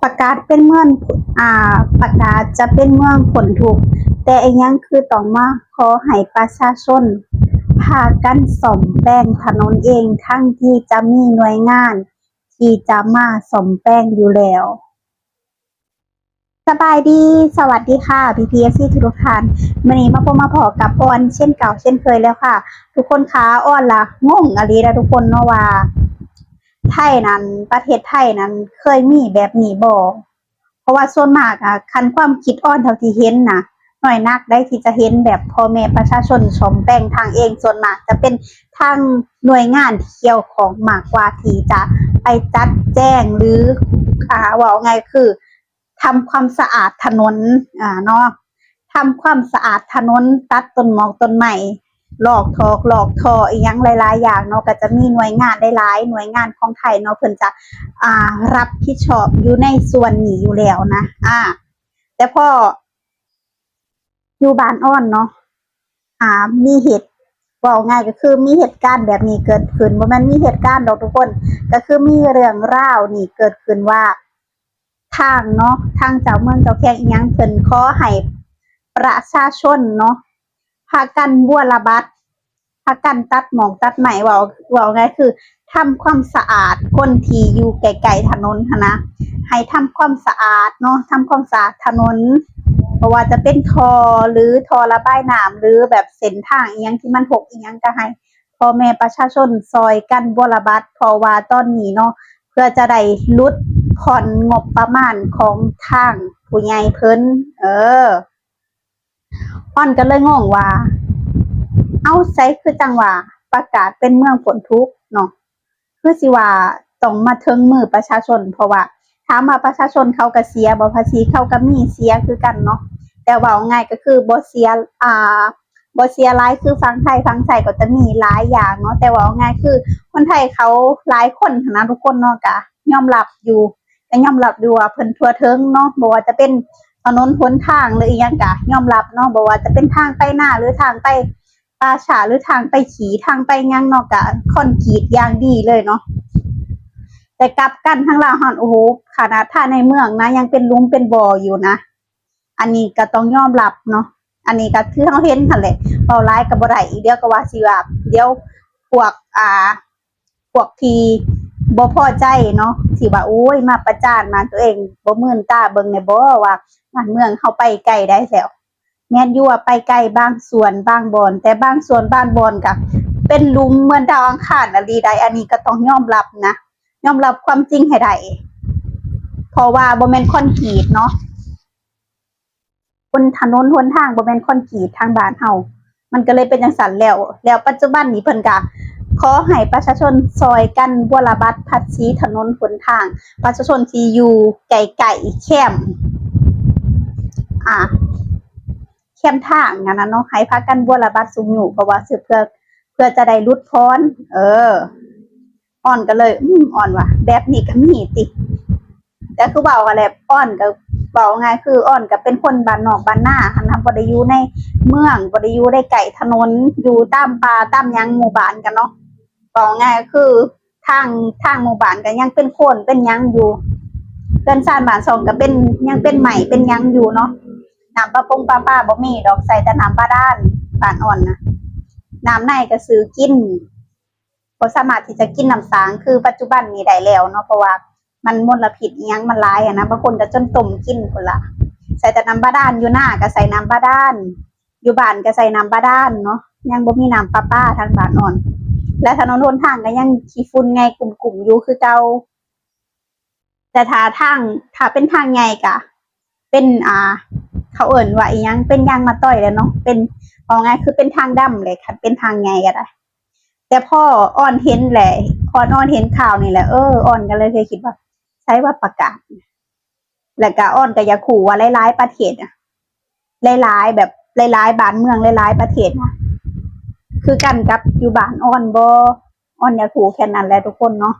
ປະກາດເປັນເມືອງ ອາ ປະກາດຈະເປັນເມືອງພົ້ນທຸກ, ແຕ່ອີ່ຫຍັງຄືຕ້ອງມາຂໍໃຫ້ປະຊາຊົນພາກັນສ້ອມແປງຖະໜົນເອງ ທັງທີ່ຈະມີໜ່ວຍງານທີ່ຈະມາສ້ອມແປງຢູ່ແລ້ວ. ສະບາຍດີ ສະຫວັດດີຄ່ະ ພີ່ໆ ເອັຟຊີ ທຸກໆທ່ານ. ມື້ນີ້ມາພົບມາພໍ້ກັບອອນເຊັ່ນເກົ່າເຊັ່ນເຄີຍແລ້ວຄ່ະ ທຸກຄົນຄ່ະ. ອອນລະງົງອີ່ຫຼີລະທຸກຄົນເນາະ ວ່າໄທນັ້ນ ປະເທດໄທນັ້ນເຄີຍມີແບບນີ້ບໍ່? ເພາະວ່າສ່ວນມາກອະ ຄັນຄວາມຄິດອອນເທົ່າທີ່ເຫັນນະ ໜ້ອຍນັກໃດທີ່ຈະເຫັນແບບພໍ່ແມ່ປະຊາຊົນສ້ອມແປງທາງເອງ. ສ່ວນມາກຈະເປັນທາງໜ່ວຍງານທີ່ກ່ຽວຂ້ອງມາກກວ່າທີ່ຈະໄປຈັດແຈງ ຫຼື ອາ ເວົ້າງ່າຍຄື ທຳຄວາມສະອາດຖະໜົນ ອາ ເນາະ, ທຳຄວາມສະອາດຖະໜົນ, ຕັດຕົ້ນໝອກຕົ້ນໄມ້, ລອກຖອກລອກທໍ່ ອີ່ຫຍັງຫຼາຍໆຢ່າງເນາະ. ກໍຈະມີໜ່ວຍງານຫຼາຍໆໜ່ວຍງານຂອງໄທເນາະ ເພິ່ນຈະ ອາ ຮັບຜິດຊອບຢູ່ໃນສ່ວນນີ້ຢູ່ແລ້ວນະ. ອາ ແຕ່ພໍຢູ່ບ້ານອອນເນາະ ອາ ມີເຫດ ເວົ້າງ່າຍກໍຄືມີເຫດການແບບນີ້ເກີດຂຶ້ນ, ບໍ່ແມ່ນມີເຫດການດອກທຸກຄົນ, ກໍຄືມີເລື່ອງລາວນີ້ເກີດຂຶ້ນວ່າ ທາງເນາະ ທາງເຈົ້າເມືອງເຈົ້າແຂວງອີ່ຫຍັງ ເພິ່ນຂໍໃຫ້ປະຊາຊົນເນາະ ພາກັນບົວລະບັດ ພາກັນຕັດໝອກຕັດໄມ້ ເວົ້າ ເວົ້າງ່າຍຄືທຳຄວາມສະອາດຄົນທີ່ຢູ່ໃກ້ໆຖະໜົນຫັ້ນນະ, ໃຫ້ທຳຄວາມສະອາດເນາະ ທຳຄວາມສະອາດຖະໜົນ ບໍ່ວ່າຈະເປັນທໍ່ ຫຼື ທໍ່ລະບາຍນ້ຳ ຫຼື ແບບເສັ້ນທາງອີ່ຫຍັງທີ່ມັນຮົກອີ່ຫຍັງ ກໍໃຫ້ພໍ່ແມ່ປະຊາຊົນຊ່ອຍກັນບົວລະບັດ ເພາະວ່າຕອນນີ້ເນາະ ເພື່ອຈະໄດ້ຫຼຸດຜ່ອນງົບປະມານຂອງທາງຜູ້ໃຫຍ່ເພິ່ນ ເອີ ອອນກໍເລີຍງົງວ່າ ເອົ້າ ໃສຄືຈັ່ງວ່າປະກາດເປັນເມືອງພົ້ນທຸກເນາະ ຄືຊິວ່າຕ້ອງມາເຖິງມືປະຊາຊົນ, ເພາະວ່າຖາມວ່າປະຊາຊົນເຂົາກໍເສຍບໍ່? ພາສີເຂົາກໍມີເສຍຄືກັນເນາະ, ແຕ່ເວົ້າງ່າຍກໍຄືບໍ່ເສຍ ອາ ບໍ່ເສຍຫຼາຍຄືຝັ່ງໄທ, ຝັ່ງໄທກໍຈະມີຫຼາຍຢ່າງເນາະ, ແຕ່ເວົ້າງ່າຍຄືຄົນໄທເຂົາຫຼາຍຄົນຫັ້ນນະ ທຸກຄົນເນາະ ກໍຍອມຮັບຢູ່ ກໍຍອມຮັບຢູ່ວ່າເພິ່ນທົ່ວເຖິງເນາະ, ບໍ່ວ່າຈະເປັນຖະໜົນຫົນທາງ ຫຼື ອີ່ຫຍັງກໍຍອມຮັບເນາະ, ບໍ່ວ່າຈະເປັນທາງໄປນາ ຫຼື ທາງໄປປ່າຊ້າ ຫຼື ທາງໄປຂີ້ ທາງໄປຫຍັງເນາະ ກໍຄອນກຣີດຢ່າງດີເລີຍເນາະ. ແຕ່ກັບກັນທາງລາວເຮົາ ໂອ້ໂຫ ຂະໜາດຖ້າໃນເມືອງນະ ຍັງເປັນຫຼຸມເປັນບໍ່ຢູ່ນະ. ອັນນີ້ກໍຕ້ອງຍອມຮັບເນາະ, ອັນນີ້ກໍຄືເຮົາເຫັນຫັ້ນແຫຼະ ເວົ້າຫຼາຍກໍບໍ່ໄດ້ອີກ, ດຽວກໍວ່າຊິວ່າ ດຽວພວກ ອ່າ ພວກທີ່ບໍ່ພໍໃຈເນາະ ຊິວ່າ ໂອ້ຍ ມາປະຈານບ້ານຕົວເອງ ບໍ່ມື່ນຕາເບິ່ງແດ່ບໍ່ ວ່າບ້ານເມືອງເຮົາໄປໄກໄດ້ແລ້ວ. ແມ່ນຢູ່ວ່າໄປໄກບາງສ່ວນບາງບ່ອນ, ແຕ່ບາງສ່ວນບາງບ່ອນກໍເປັນຫຼຸມເໝືອນດາວອັງຄານອີ່ຫຼີໃດ໋. ອັນນີ້ກໍຕ້ອງຍອມຮັບນະ, ຍອມຮັບຄວາມຈິງໃຫ້ໄດ້, ເພາະວ່າບໍ່ແມ່ນຄອນກຣີດເນາະ. ບົນຖະໜົນຫົນທາງບໍ່ແມ່ນຄອນກຣີດທາງບ້ານເຮົາ, ມັນກໍເລີຍເປັນຈັ່ງຊັ້ນແລ້ວ. ແລ້ວປັດຈຸບັນນີ້ເພິ່ນກໍຂໍໃຫ້ປະຊາຊົນຊ່ອຍກັນບົວລະບັດພາສີຖະໜົນຫົນທາງ, ປະຊາຊົນທີ່ຢູ່ໃກ້ໆແຄມ ອ່າ ແຄມທາງຫັ້ນນະເນາະ ໃຫ້ພາກັນບົວລະບັດຊຸກຍູ້ ເພາະວ່າເພື່ອ ເພື່ອຈະໄດ້ຫຼຸດຜ່ອນ ເອີ. ອອນກໍເລີຍ ອືມ ອອນວ່າ ແບບນີ້ກໍມີຕິ. ກໍຄືເວົ້າຫັ້ນແຫຼະ ອອນກໍເວົ້າງ່າຍຄືອອນກໍເປັນຄົນບ້ານນອກບ້ານນາຫັ້ນນະ, ບໍ່ໄດ້ຢູ່ໃນເມືອງ ບໍ່ໄດ້ຢູ່ໃນໃກ້ຖະໜົນ ຢູ່ຕາມປ່າຕາມຫຍັງ ໝູ່ບ້ານກັນເນາະ. ເວົ້າງ່າຍກໍຄືທາງ ທາງໝູ່ບ້ານກໍຍັງເປັນໂຄນເປັນຫຍັງຢູ່, ເຮືອນຊານບ້ານຊ່ອງກໍເປັນ ຍັງເປັນໄມ້ເປັນຫຍັງຢູ່ເນາະ. ນ້ຳປະປົງປະປາບໍ່ມີດອກ ໃຊ້ແຕ່ນ້ຳບາດານ ບ້ານອອນນະ. ນ້ຳໃນກໍຊື້ກິນ ບໍ່ສາມາດທີ່ຈະກິນນ້ຳສາງຄືປັດຈຸບັນນີ້ໄດ້ແລ້ວເນາະ, ເພາະວ່າມັນມົນລະພິດອີ່ຫຍັງມັນຫຼາຍຫັ້ນນະ, ບາງຄົນກໍຈົນຕົ້ມກິນພຸ້ນລະ. ໃຊ້ແຕ່ນ້ຳບາດານ, ຢູ່ນາກໍໃຊ້ນ້ຳບາດານ, ຢູ່ບ້ານກໍໃຊ້ນ້ຳບາດານເນາະ, ຍັງບໍ່ມີນ້ຳປະປາທາງບ້ານອອນ. ແລະຖະໜົນຫົນທາງກໍຍັງຂີ້ຝຸ່ນໄງ່ກຸ້ມໆຢູ່ຄືເກົ່າ. ແຕ່ຖ້າທາງ ຖ້າເປັນທາງໃຫຍ່ກະເປັນ ອ່າ ເຂົາເອີ້ນວ່າອີ່ຫຍັງ ເປັນຢາງມະຕອຍແຫຼະເນາະ, ເປັນ ເວົ້າງ່າຍຄືເປັນທາງດຳແຫຼະ ຄັນເປັນທາງໃຫຍ່ກໍໄດ້. ແຕ່ພໍອອນເຫັນແຫຼະ ອອນ ອອນເຫັນຂ່າວນີ້ແຫຼະ ເອີ ອອນກໍເລີຍຄິດວ່າ ໃສວ່າປະກາດ ແລ້ວກໍອອນກໍຢາກຮູ້ວ່າຫຼາຍໆປະເທດ ຫຼາຍໆ ແບບ ຫຼາຍໆບ້ານເມືອງ ຫຼາຍໆປະເທດນະ ຄືກັນກັບຢູ່ບ້ານອອນບໍ່? ອອນຢາກຮູ້ແຄ່ນັ້ນແຫຼະທຸກຄົນເນາະ.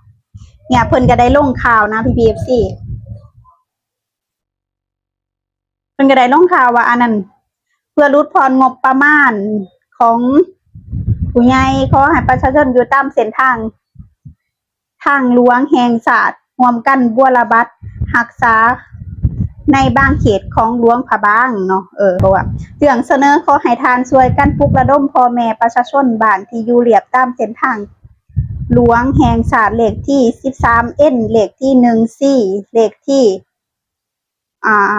ເນຍ ເພິ່ນກໍໄດ້ລົງຂ່າວນະ ພີ່ໆ ເອັຟຊີ ເພິ່ນກໍໄດ້ລົງຂ່າວວ່າ ອັນນັ້ນ ເພື່ອຫຼຸດຜ່ອນງົບປະມານຂອງຜູ້ໃຫຍ່ ຂໍໃຫ້ປະຊາຊົນຢູ່ຕາມເສັ້ນທາງ ທາງຫຼວງແຫ່ງຊາດ ຮ່ວມກັນບົວລະບັດ ຮັກສາໃນບາງເຂດຂອງຫຼວງພະບາງເນາະ. ເອີ ເພາະວ່າເລື່ອງສະເໜີຂໍໃຫ້ທ່ານຊ່ວຍກັນປຸກລະດົມພໍ່ແມ່ປະຊາຊົນບ້ານທີ່ຢູ່ລຽບຕາມເສັ້ນທາງຫຼວງແຫ່ງຊາດ ເລກທີສິບສາມເອັນ ເລກທີໜຶ່ງຊີ ເລກທີ ອ່າ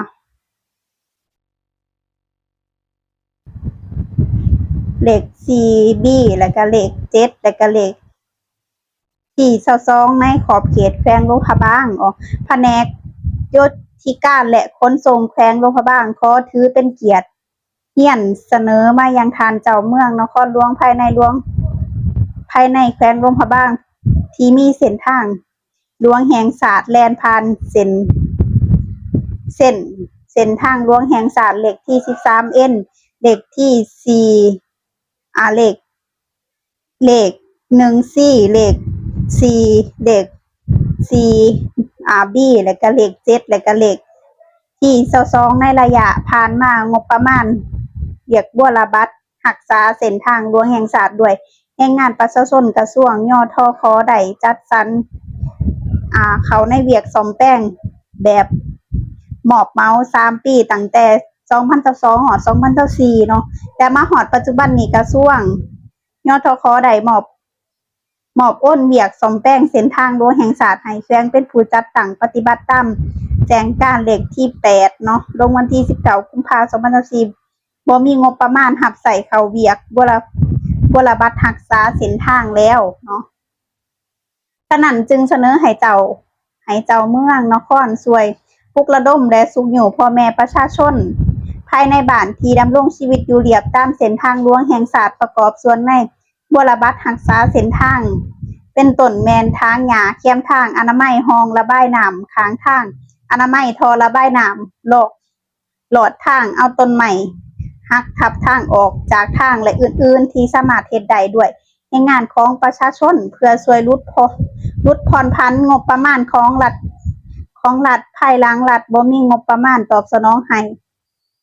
ເລກສີ່ບີ ແລ້ວກະເລກເຈັດ ແລ້ວກະເລກທີຊາວສອງ ໃນຂອບເຂດແຂວງຫຼວງພະບາງ. ອອກ ພະແນກໂຍທິການ ແລະ ຂົນສົ່ງແຂວງຫຼວງພະບາງ ຂໍຖືເປັນກຽດຮຽນສະເໜີມາຍັງທ່ານເຈົ້າເມືອງນະຄອນຫຼວງ ພາຍໃນຫຼວງ ພາຍໃນແຂວງຫຼວງພະບາງ ທີ່ມີເສັ້ນທາງ ຫຼວງແຫ່ງຊາດແລ່ນຜ່ານເສັ້ນ ເສັ້ນ ເສັ້ນທາງຫຼວງແຫ່ງຊາດເລກທີສິບສາມເອັນ ເລກທີສີ່ ອາ ເລກ ເລກໜຶ່ງຊີ ເລກສີ່ ເລກສີ່ ອາ ບີ ແລ້ວກະເລກເຈັດ ແລ້ວກະເລກທີຊາວສອງ ໃນໄລຍະຜ່ານມາ ງົບປະມານວຽກບົວລະບັດ ຮັກສາເສັ້ນທາງຫຼວງແຫ່ງຊາດດ້ວຍແຮງງານປະຊາຊົນ ກະຊວງ ຍທຂ ໄດ້ຈັດສັນ ອາ ເຂົ້າໃນວຽກສ້ອມແປງແບບມອບເໝົາສາມປີ ຕັ້ງແຕ່ສອງພັນຊາວສອງ ຮອດສອງພັນຊາວສີ່ເນາະ. ແຕ່ມາຮອດປັດຈຸບັນນີ້ ກະຊວງ ຍທຂ ໄດ້ມອບ ມອບໂອນວຽກສ້ອມແປງເສັ້ນທາງຫຼວງແຫ່ງຊາດໃຫ້ແຂວງເປັນຜູ້ຈັດຕັ້ງປະຕິບັດຕາມແຈ້ງການເລກທີແປດເນາະ ລົງວັນທີສິບເກົ້າ ກຸມພາ ສອງພັນຊາວສີ່ ບໍ່ມີງົບປະມານຮັບໃຊ້ເຂົ້າວຽກບົວລະ ບົວລະບັດຮັກສາເສັ້ນທາງແລ້ວເນາະ. ສະນັ້ນຈຶ່ງສະເໜີໃຫ້ເຈົ້າ ໃຫ້ເຈົ້າເມືອງນະຄອນຊ່ວຍປຸກລະດົມ ແລະ ຊຸກຍູ້ພໍ່ແມ່ປະຊາຊົນພາຍໃນບ້ານທີ່ດຳລົງຊີວິດຢູ່ລຽບຕາມເສັ້ນທາງຫຼວງແຫ່ງຊາດ ປະກອບສ່ວນໃນ ບົວລະບັດຮັກສາເສັ້ນທາງ ເປັນຕົ້ນແມ່ນຖາງຫຍ້າຄຽມທາງ, ອະນາໄມຮ່ອງລະບາຍນ້ຳຂ້າງທາງ, ອະນາໄມທໍ່ລະບາຍນ້ຳ ລອກ ລອດທາງ, ເອົາຕົ້ນໄມ້ຫັກທັບທາງອອກຈາກທາງ ແລະ ອື່ນໆ ທີ່ສາມາດເຮັດໄດ້ດ້ວຍແຮງງານຂອງປະຊາຊົນ ເພື່ອຊ່ວຍຫຼຸດຜ່ອນ ຫຼຸດຜ່ອນຜັນງົບປະມານຂອງລັດ ຂອງລັດ ພາຍຫຼັງລັດບໍ່ມີງົບປະມານຕອບສະໜອງໃຫ້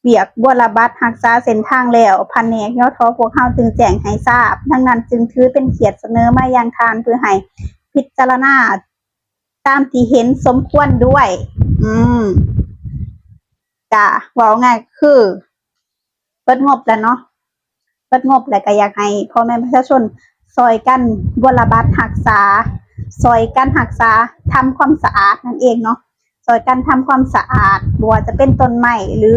ວຽກບົວລະບັດຮັກສາເສັ້ນທາງແລ້ວ ພະແນກ ຍທ ພວກເຮົາຈຶ່ງແຈ້ງໃຫ້ຊາບ. ດັ່ງນັ້ນຈຶ່ງຖືເປັນກຽດສະເໜີມາຍັງທ່ານ ເພື່ອໃຫ້ພິຈາລະນາຕາມທີ່ເຫັນສົມຄວນດ້ວຍ. ອືມ ກະເວົ້າງ່າຍຄືເບິດງົບແລ້ວເນາະ. ເບິດງົບແລ້ວກະຢາກໃຫ້ພໍ່ແມ່ປະຊາຊົນຊ່ອຍກັນບົວລະບັດຮັກສາ ຊ່ອຍກັນຮັກສາ ທຳຄວາມສະອາດນັ້ນເອງເນາະ. ຊ່ອຍກັນທຳຄວາມສະອາດ ບໍ່ວ່າຈະເປັນຕົ້ນໄມ້ ຫຼື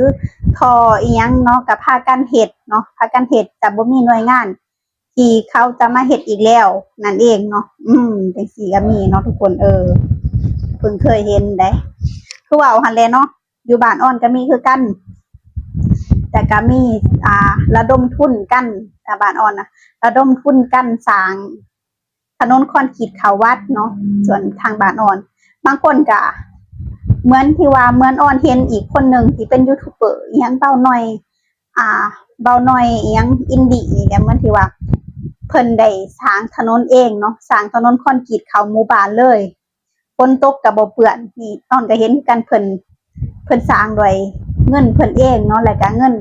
ທໍ່ອີ່ຫຍັງເນາະ ກະພາກັນເຮັດເນາະ ພາກັນເຮັດ. ຈະບໍ່ມີໜ່ວຍງານທີ່ເຂົາຈະມາເຮັດອີກແລ້ວນັ້ນເອງເນາະ. ອືມ ຈັ່ງຊີ້ກະມີເນາະທຸກຄົນ. ເອີ ເພິ່ງເຄີຍເຫັນເດ້ ຄືເວົ້າຫັ້ນແຫຼະເນາະ. ຢູ່ບ້ານອອນກະມີຄືກັນ ແຕ່ກະມີ ອ່າ ລະດົມທຶນກັນ ອ່າ ບ້ານອອນນະ ລະດົມທຶນກັນສ້າງຖະໜົນຄອນກຣີດເຂົ້າວັດເນາະ. ສ່ວນທາງບ້ານອອນ ບາງຄົນກະເໝືອນທີ່ວ່າ ເໝືອນອອນເຫັນອີກຄົນໜຶ່ງທີ່ເປັນຢູທູບເບີອີ່ຫຍັງ ເບົາໜ່ອຍ ອ່າ ເບົາໜ່ອຍອີ່ຫຍັງ ອິນດີ້ນີ້ແຫຼະ ເໝືອນທີ່ວ່າເພິ່ນໄດ້ສ້າງຖະໜົນເອງເນາະ ສ້າງຖະໜົນຄອນກຣີດເຂົ້າໝູ່ບ້ານເລີຍ. ຝົນຕົກກະບໍ່ເປື້ອນ. ນີ້ ອອນກະເຫັນກັນ ເພິ່ນ ເພິ່ນສ້າງດ້ວຍເງິນເພິ່ນເອງເນາະ ແລ້ວກະເງິນ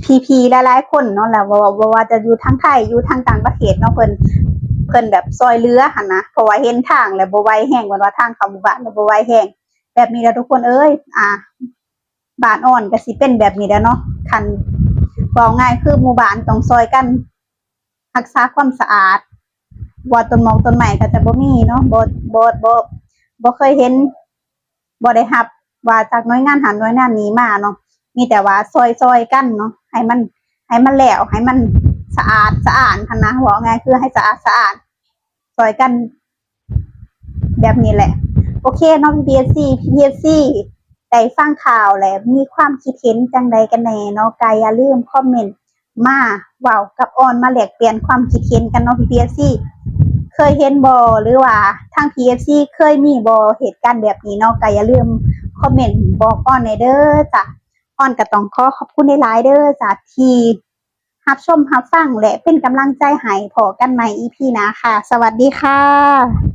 ພີ່ໆຫຼາຍໆຄົນເນາະ ແລ້ວບໍ່ ບໍ່ວ່າຈະຢູ່ທາງໄທ ຢູ່ທາງຕ່າງປະເທດເນາະ ເພິ່ນ ເພິ່ນແບບຊ່ອຍເຫຼືອຫັ້ນນະ. ເພາະວ່າເຫັນທາງແລ້ວບໍ່ໄຫວແຮງ ເພິ່ນວ່າທາງເຂົ້າໝູ່ບ້ານແລ້ວບໍ່ໄຫວແຮງ ແບບນີ້ແຫຼະທຸກຄົນເອີຍ. ອ່າ ບ້ານອອນກະຊິເປັນແບບນີ້ແຫຼະເນາະ. ຄັນເວົ້າງ່າຍຄືໝູ່ບ້ານຕ້ອງຊ່ອຍກັນ ຮັກສາຄວາມສະອາດ ວ່າຕົ້ນໝອກຕົ້ນໄມ້ກະຈະບໍ່ມີເນາະ ບໍ່ ບໍ່ ບໍ່ ບໍ່ເຄີຍເຫັນ ບໍ່ໄດ້ຮັບວ່າຈາກໜ່ວຍງານຫັ້ນໜ່ວຍງານນີ້ມາເນາະ. ມີແຕ່ວ່າຊ່ອຍໆກັນເນາະ ໃຫ້ມັນ ໃຫ້ມັນແລ້ວ ໃຫ້ມັນສະອາດສະອ້ານຫັ້ນນະ ເວົ້າງ່າຍຄືໃຫ້ສະອາດສະອ້ານ ຊ່ອຍກັນ ແບບນີ້ແຫຼະ. ໂອເຄເນາະ ພີພີເອັຟຊີ ພີພີເອັຟຊີ ໄດ້ຟັງຂ່າວແລ້ວ ມີຄວາມຄິດເຫັນຈັ່ງໃດກັນແດ່ເນາະ ກະຢ່າລືມຄອມເມັນມາເວົ້າກັບອອນ ມາແລກປ່ຽນຄວາມຄິດເຫັນກັນເນາະ ພີພີເອັຟຊີ ເຄີຍເຫັນບໍ່ ຫຼືວ່າທາງ ພີເອັຟຊີ ເຄີຍມີບໍ່ເຫດການແບບນີ້ເນາະ ກະຢ່າລືມຄອມເມັນບອກອອນແດ່ເດີຈ້າ. ອອນກະຕ້ອງຂໍຂອບຄຸນຫຼາຍໆເດີຈ້າ ທີ່ ຮັບຊົມຮັບຟັງ ແລະ ເປັນກຳລັງໃຈໃຫ້. ພໍ້ກັນໃໝ່ອີພີໜ້າຄ່ະ. ສະຫວັດດີຄ່ະ.